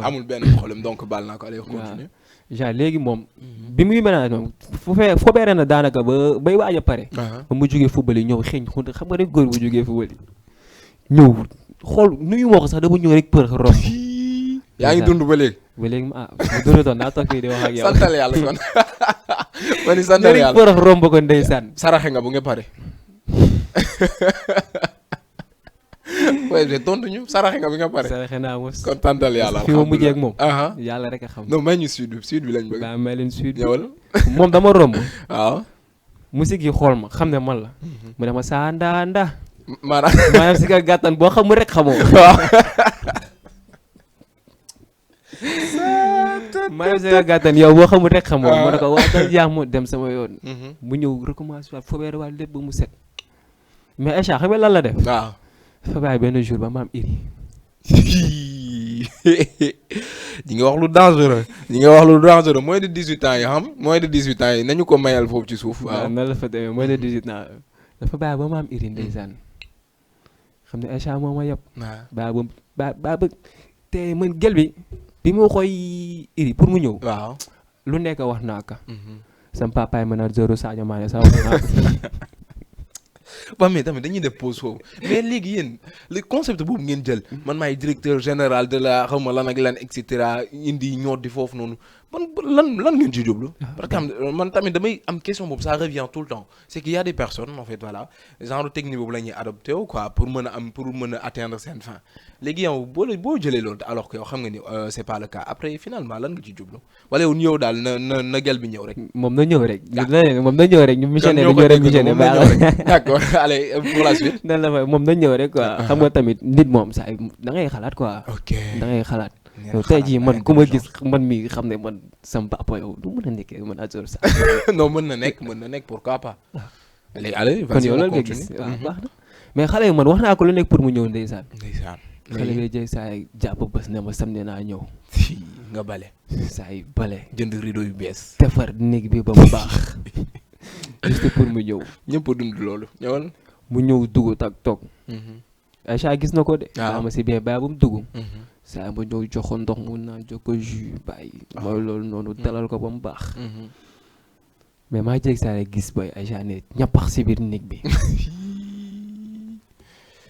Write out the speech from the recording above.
amul benn problème donc baal naa ko allez continuer. genre léegi moom. bi muy mel noonu fobeere na daanaka ba bay waaj a pare. ba mu jógee football yi ñëw xeeñ xam nga rek góor bu jógee football yi ñëw xool nuyu moo ko sax dama ñëw rek për romb. yaa ngi dund ba léegi. ba léegi ma dundutoon naa toog fii di wax ak yow. santal yàlla kon. ma ni santal yàlla për romb ko ndeysaan. saraxe nga bu nga pare. waaye tontu ñu saraxe nga bi nga pare. saraxe naa mos. kon tantal yàlla fi ma mujjee ak moom. yàlla rek a xam. non may ñu sud bi lañ bëgg. daa may leen sud bi ñëwal. moom dama romb. waaw. musique yi xool ma xam ne man la. mu ne ma saa ndaa. maanaam si ka gàttan boo xamul rek xamoo. waaw. maanaam si ka gàttan yow boo xamul rek xamoo. ma ne ko waa dal yaa mu dem sama yoon. mu ñëw recommencé waat fobeere waat lépp ba mu set. mais Aïcha xam nga lan la def. waaw. dafa bàyyi benn jour ba ma am iri. di nga wax lu dangereux. moins de 18 ans yi xam moins de 18 ans yi nañu ko mayal foofu ci suuf. waaw nan la fa demee moins de 18 ans dafa bàyyi ba ma am iri ndeysaan. xam ne Aïcha moo ma yab. waaw ba te man gel bi ma koy iri pour mu ñëw. waaw lu nekk wax naa ko. sama papaay ma naan zéro Sadio Mané sax wax naa waaw mais tamit dañuy def pause foofu mais léegi yéen le concept boobu ngeen jël man maay directeur général de la xaw ma lan ak lan et cetera indi ñoo di foofu noonu lan ngeen ci jublu. parce que man tamit damay am question boobu ça revient tout le temps c'est qu'il y a des personnes en fait voilà genre technique boobu la ñuy adopté wu quoi pour mën a atteindre seen fin léegi yow boo jëlee loolu alors que yow xam nga ni c'est pas le cas après finalement lan nga ci jublu wala yow ñëw daal na gel bi ñëw rek. moom na ñëw rek. ñu missionné bi ñëw rek missionné d'accord allez pour la suite. nan la fa moom na ñëw rek quoi xam nga tamit nit moom saa da ngay xalaat quoi. ok da ngay xalaat. yow tey jii man ku ma gis man mi xam ne man sama papa yow du mën a nekkee man Azor Sarr. non mën na nekk pourquoi pas. allez kon yow loolu nga gis waaw baax na mais xale yi man wax naa ko lu nekk pour mu ñëw ndeysaan. xale bi jëy saa yi jàpp bés ne ma samedi naa ñëw. nga bale. saa yi bale. jënd rideau yu bees. defar néeg bi ba mu baax. juste pour mu ñëw. ñëpp dund loolu ñëwal. mu ñëw dugg tak toog. Aïcha gis na ko de. waaw ma si bien bàyyi ba mu dugg. saa yi ma ñëw jox ko ndox mu naan jox ko jus bàyyi. mooy loolu noonu dalal ko ba mu baax. mais maa jég saa yi gis boy Aïcha ne ñappax si biir néeg bi.